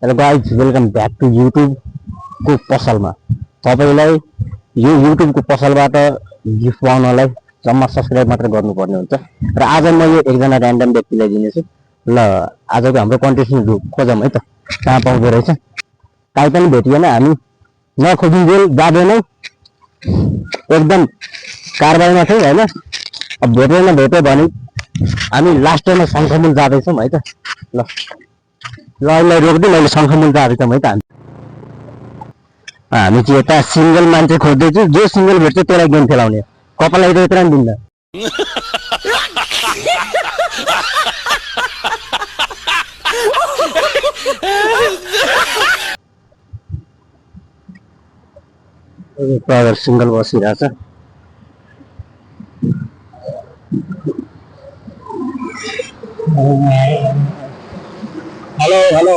Hello guys, welcome back to युट्युबको पसलमा। तपाईँलाई यो युट्युबको पसलबाट गिफ्ट पाउनलाई जम्मा सब्सक्राइब मात्र गर्नुपर्ने हुन्छ। र आज म यो एकजना ऱ्यान्डम व्यक्तिलाई दिनेछु। ल आजको हाम्रो कन्टेस्टेन्ट खोजौँ है त, कहाँ पाउँदो रहेछ। काहीँ पनि भेटिएन, हामी नखोजिन्जेल जाँदैनौँ, एकदम कारबाहीमा छौँ होइन। अब भेट्यो भने हामी लास्ट टाइममा शङ्खमुल जाँदैछौँ है त। ल ल अहिले रोक्दै, मैले शङ्खमुल जाँदैछौँ है त। हामी चाहिँ यता सिङ्गल मान्छे खोज्दैछु, जो सिङ्गल भेट्छ त्यसलाई गेम खेलाउने। कपाललाई त यत्र दिन्न। सिङ्गल बसिरहेछ। Hello hello.